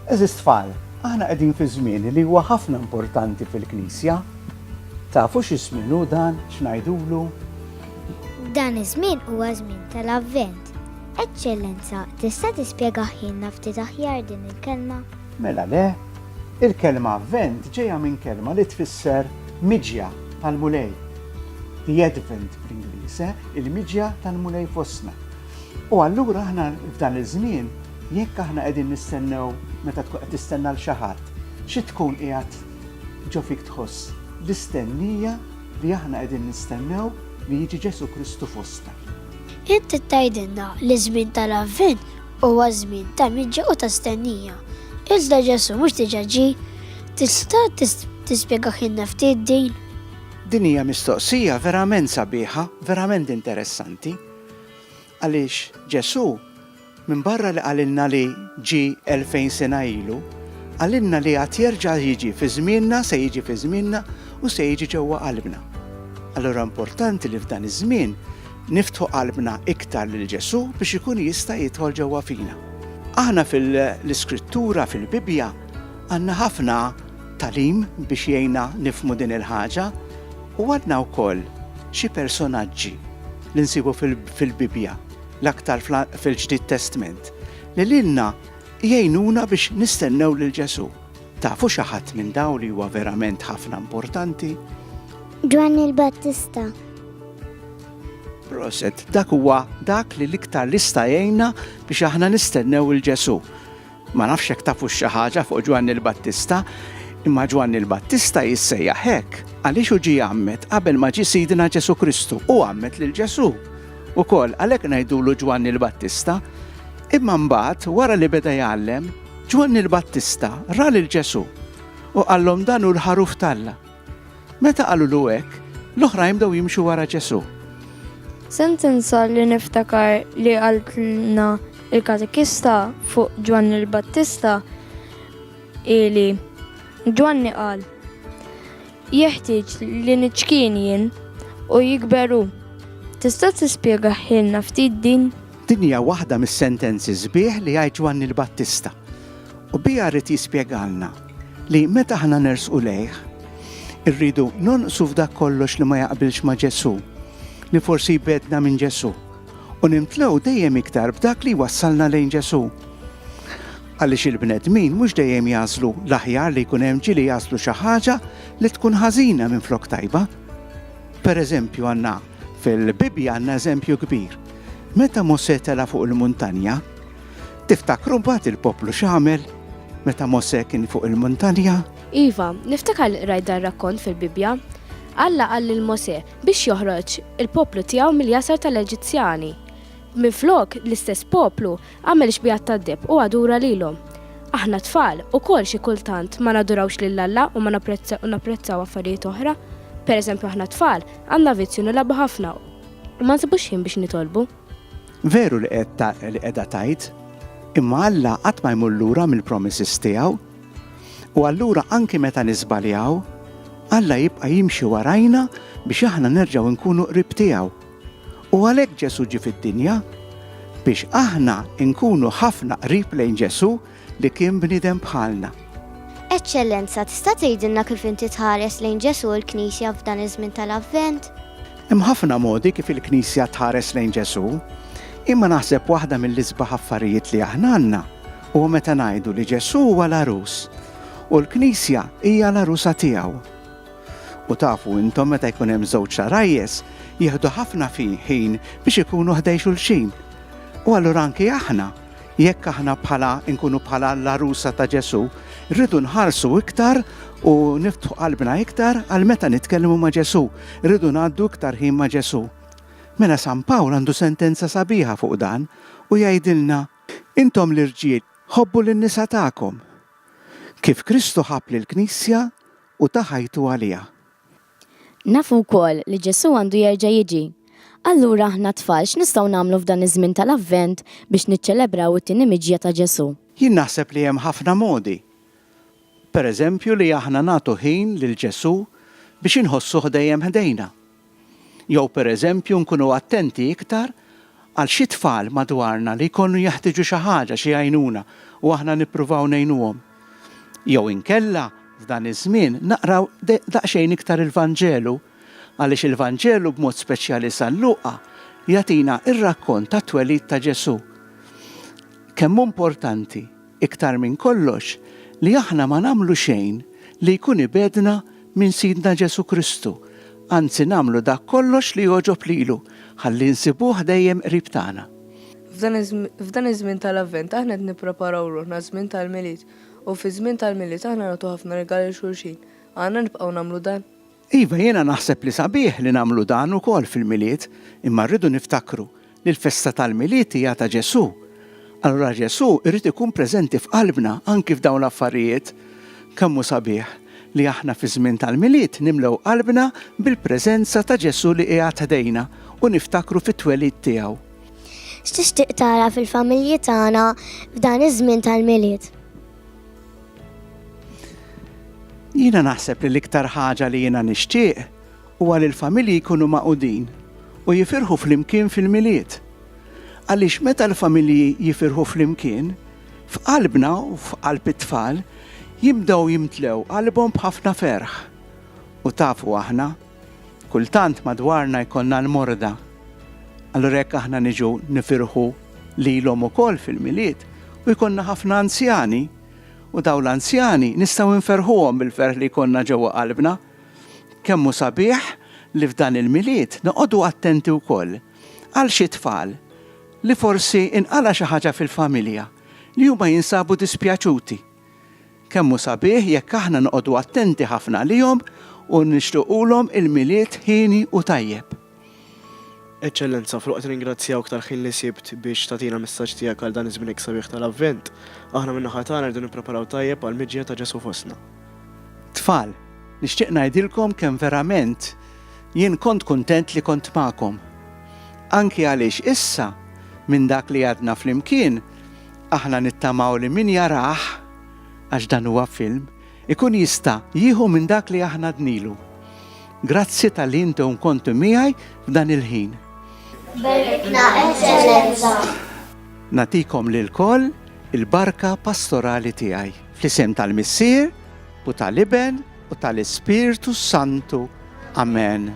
Għeżież tfal, aħna qegħdin fi żmien li huwa ħafna importanti fil-Knisja. Tafu xi żmien hu dan, x'ngħidulu? Dan iż-żmien huwa żmien tal-Avvent. Eċċellenza, tista' tispjegahielna ftit aħjar din il-kelma? Mela le. Il-kelma Avvent ġejja minn kelma li tfisser miġja tal-Mulej. The Advent bl-Ingliż, eh? Il-miġja tal-Mulej fostna. U allura aħna f'dan iż-żmien, jekk aħna qegħdin nistennew meta tkun qed tistenna l xi ħadd, xi tkun qiegħed ġo fik tħoss? L-istennija li aħna qegħdin nistennew li jiġi Ġesù Kristu fostna. Int qed tgħidilna li ż-żmien tal-Avvent huwa żmien ta' miġja u ta' stennija. Iżda Ġesù mhux diġà ġie? Tista' tispjegahielna ftit din? Din hija mistoqsija verament sabiħa, verament interessanti. Għaliex Ġesù, minbarra li qalilna li ġie 2000 sena ilu, qalilna li għad jerġa' jiġi fi żmienna, se jiġi fi żmienna u se jiġi ġewwa qalbna. Allura importanti li f'dan iż-żmien niftħu qalbna iktar lil Ġesù biex ikun jista' jidħol ġewwa fina. Aħna fil-Iskrittura, fil-Bibbja, għandna ħafna tagħlim biex jgħinna nifhmu din il-ħaġa u għandna wkoll xi personaġġi li nsibu fil-Bibbja, l-aktar fil-Ġdid Testment, li lilna jgħinuna biex nistennew lil Ġesù. Tafu xi ħadd minn dawn li huwa verament ħafna importanti? Ġwanni l-Battista. Proset, dak huwa dak li l-iktar li sta jgħinna biex aħna nistennew il Ġesù. Ma nafx jekk tafux xi ħaġa fuq Ġwanni l-Battista, imma Ġwanni l-Battista jissejjaħ hekk għaliex hu ġie jgħammed qabel ma ġie Sidna Ġesù Kristu u għammed lil Ġesù ukoll, għalhekk ngħidulu Ġwanni l-Battista. Imma mbagħad wara li beda jgħallem, Ġwanni l-Battista ra lil Ġesù u qallhom dan hu l-ħaruf t'Alla. Meta qalulu hekk, l-oħrajn bdew jimxu wara Ġesù. Sentenza li niftakar li qaltlna il-katekista fuq Ġwanni l-Battista hi li Ġwanni qal, Jeħtieġ li niċkien jien u jikber hu. Tista' tispjegahielna ftit din? Din hija waħda mis-sentenzi sbieħ li jgħid Ġwanni l-Battista. U biha ried jispjegalna li meta aħna nersqu lejh, irridu nonqsu f'dak kollox li ma jaqbilx ma' Ġesù, li forsi jbegħdna minn Ġesù, u nimtlew dejjem iktar b'dak li jwassalna lejn Ġesù. Għaliex il-bnedmin mhux dejjem jagħżlu l-aħjar li jkun hemm ġieli jagħżlu xi ħaġa li tkun ħażina minflok tajba. Per eżempju għandna fil-Bibbja għandna eżempju kbir. Meta Mosè tela' fuq il-muntanja, Tiftakru mbagħad il-poplu x'għamel meta Mosè kien fuq il-muntanja? Iva, niftakar li qrajt dar-rakkont fil-Bibbja. Alla qal lil Mosè biex joħroġ il-poplu tiegħu mill-jasar tal-Eġizzjani. Minflok, l-istess poplu għamel xbiehat tad-deheb u adura lilhom. Aħna t-tfal, ukoll xi kultant ma nadurawx lil Alla u ma napprezzaw affarijiet oħra. Pereżempju, aħna t-tfal għandna vizzju nilagħbu ħafna u ma nsibux ħin biex nitolbu. Veru li qed li qiegħda tgħid, imma Alla qatt ma jmur lura mill-promises tiegħu. U allura anki meta niżbaljaw, Alla jibqa' jimxi warajna biex aħna nerġgħu nkunu qrib tiegħu. U għalhekk Ġesù ġie fid-dinja, biex aħna nkunu ħafna qrib lejn Ġesù li kien bniedem bħalna. Eċċellenza, tista' tgħidilna kif inti tħares lejn Ġesù u l-Knisja f'dan iż-żmien tal-Avvent? Hemm ħafna modi kif il-Knisja tħares lejn Ġesù, imma naħseb waħda mill-isbaħ affarijiet li aħna għandna huwa meta ngħidu li Ġesù huwa l-għarus u l-Knisja hija l-għarusa tiegħu. U tafu intom meta jkun hemm żewġ għarajjes jieħdu ħafna ħin biex ikunu ħdejn xulxin. U allura anki aħna Jekk aħna bħala nkunu bħala l-għarusa ta' Ġesù, rridu nħarsu iktar u niftħu qalbna iktar għal meta nitkellmu ma' Ġesù, rridu ngħaddu iktar ħin ma' Ġesù. Mela San Pawl għandu sentenza sabiħa fuq dan u jgħidilna, Intom l-irġiel ħobbu lin-nisa tagħkom, kif Kristu ħabb lill-Knisja u ta ħajtu għaliha. Nafu wkoll li Ġesù għandu jerġa' jiġi. Allura aħna t-tfal x'nistgħu nagħmlu f'dan iż-żmien tal-Avvent biex niċċelebraw it-tieni miġja ta' Ġesù? Jien naħseb li hemm ħafna modi. Per eżempju li aħna nagħtu ħin lil Ġesù biex inħossuh dejjem ħdejna. Jew per eżempju nkunu attenti iktar. għal xi tfal madwarna li jkunu jeħtieġu xi ħaġa, xi għajnuna, u aħna nippruvaw ngħinuhom. Jew inkella, f'dan iż-żmien, naqraw daqsxejn iktar il-Vanġelu, għaliex il-Vanġelu b'mod speċjali San Luqa jagħtina r-rakkont tat-twelid ta' Ġesù. Kemm hu importanti, iktar minn kollox, li aħna ma nagħmlu xejn li jkun ibegħdna minn Sidna Ġesù Kristu, anzi nagħmlu dak kollox li jogħġob lilu, ħalli nsibuh dejjem qrib tagħna. F'dan iż-żmien tal-Avvent aħna qed nippreparaw ruħna għaż-żmien tal-Milied, u fiż-żmien tal-Milied aħna nagħtu ħafna rigali lil xulxin. Għandna nibqgħu nagħmlu dan? Iva, jiena naħseb li sabiħ li nagħmlu dan ukoll fil-Milied, imma rridu niftakru li l-festa tal-Milied hija ta' Ġesù. Allura Ġesù jrid ikun preżenti f'qalbna anki f'dawn l-affarijiet. Kemm hu sabiħ li aħna fiż-żmien tal-Milied nimlew qalbna bil-preżenza ta' Ġesù li qiegħed ħdejna u niftakru fit-twelid tiegħu. X'tixtieq tara fil-familji tagħna f'dan iż-żmien tal-Milied? Jiena naħseb li l-iktar ħaġa li jiena nixtieq huwa li l-familji jkunu magħqudin u jifirħu flimkien fil-Milied. Għaliex meta l-familji jifirħu flimkien, f'qalbna u f'qalb it-tfal jibdew jimtlew qalbhom b'ħafna ferħ. U tafu aħna, kultant madwarna jkollna l-morda. Allura jekk aħna niġu nifirħu lilhom ukoll fil-Milied u jkollna ħafna anzjani, u dawn l-anzjani nistgħu nferrħuhom bil-ferħ li jkollna ġewwa qalbna. Kemm hu sabiħ li f'dan il-Milied noqogħdu attenti wkoll għal xi tfal li forsi inqala' xi ħaġa fil-familja li huma jinsabu dispjaċuti. Kemm hu sabiħ jekk aħna noqogħdu attenti ħafna għalihom u nixtiequlhom il-Milied hieni u tajjeb. Eċċellenza, filwaqt li nringrazzjawk tal-ħin li sibt biex tagħtina messaġġ tiegħek għal dan iż-żmien hekk sabiħ tal-Avvent, aħna min-naħa tagħna rridu nippreparaw tajjeb għall-miġja ta' Ġesù fostna. Tfal, nixtieq ngħidilkom kemm verament jien kont kuntent li kont magħkom. Anki għaliex issa, minn dak li għadna flimkien, aħna nittamaw li min jarah, għax dan huwa film, ikun jista' jieħu minn dak li aħna għadnilu. Grazzi talli intom kontu miegħi f'dan il-ħin. Berikna, Eċċellenza. Nagħtikom lilkoll il-barka pastorali tiegħi. Fl-isem tal-Missier, u tal-Iben, u tal-Ispirtu s-Santu. Amen.